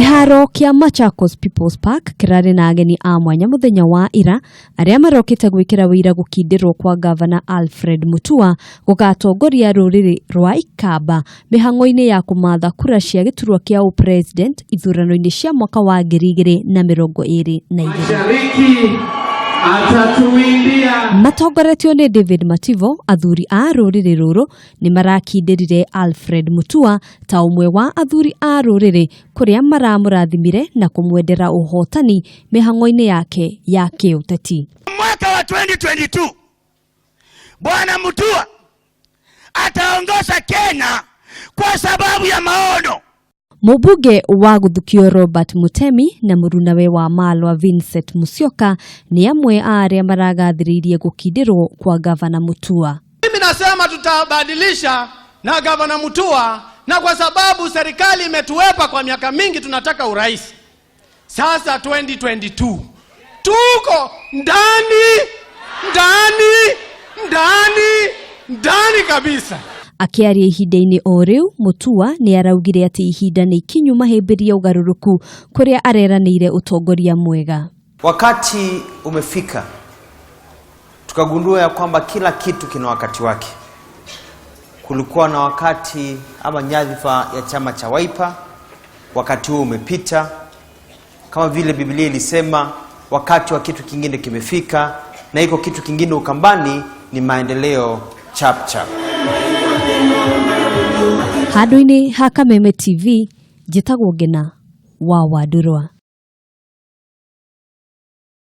Kĩharo kĩa Machakos People's Park kĩrarĩ na ageni a mwanya mũthenya wa ira arĩa marokĩte gwĩkĩra wĩira gũkindĩrwo kwa Gavana Alfred Mutua gũgatongoria rũrĩrĩ rwa Ikamba mĩhang'o-inĩ ya kũmatha kura cia gĩturwa kĩa ũpresident ithurano-inĩ cia mwaka wa 2022. Mashariki atatuindia. Matongoretio nĩ David Mativo, athuri a rũrĩrĩ rũrũ nĩ marakindĩrire Alfred Mutua ta ũmwe wa athuri a rũrĩrĩ kũrĩa maramũrathimire na kũmwendera ũhotani mĩhang'o-inĩ yake ya kĩũteti. Mwaka wa 2022 Bwana Mutua ataongoza Kenya kwa sababu ya maono. Mũmbunge wa Gũthukio Robert Mutemi na mũrunawe wa Malwa Vincent Musyoka nĩ amwe a arĩa maragathĩrĩirie gũkindĩrwo kwa Gavana Mutua. Mimi nasema tutabadilisha na Gavana Mutua, na kwa sababu serikali imetuwepa kwa miaka mingi, tunataka urais. Sasa 2022 tuko ndani ndani ndani ndani kabisa. Akĩaria ihinda-inĩ o rĩu, Mutua nĩ araugire atĩ ihinda nĩ ikinyu mahĩmbĩrie ũgarũrũku kũrĩa areranĩire ũtongoria mwega. Wakati umefika tukagundua ya kwamba kila kitu kina wakati wake. Kulikuwa na wakati ama nyadhifa ya chama cha Wiper, wakati huo umepita. Kama vile Biblia ilisema, wakati wa kitu kingine kimefika, na iko kitu kingine Ukambani ni maendeleo chap chap. Handũ-inĩ ha Kameme TV, njĩtagwo Ngena wa Wandũrwa.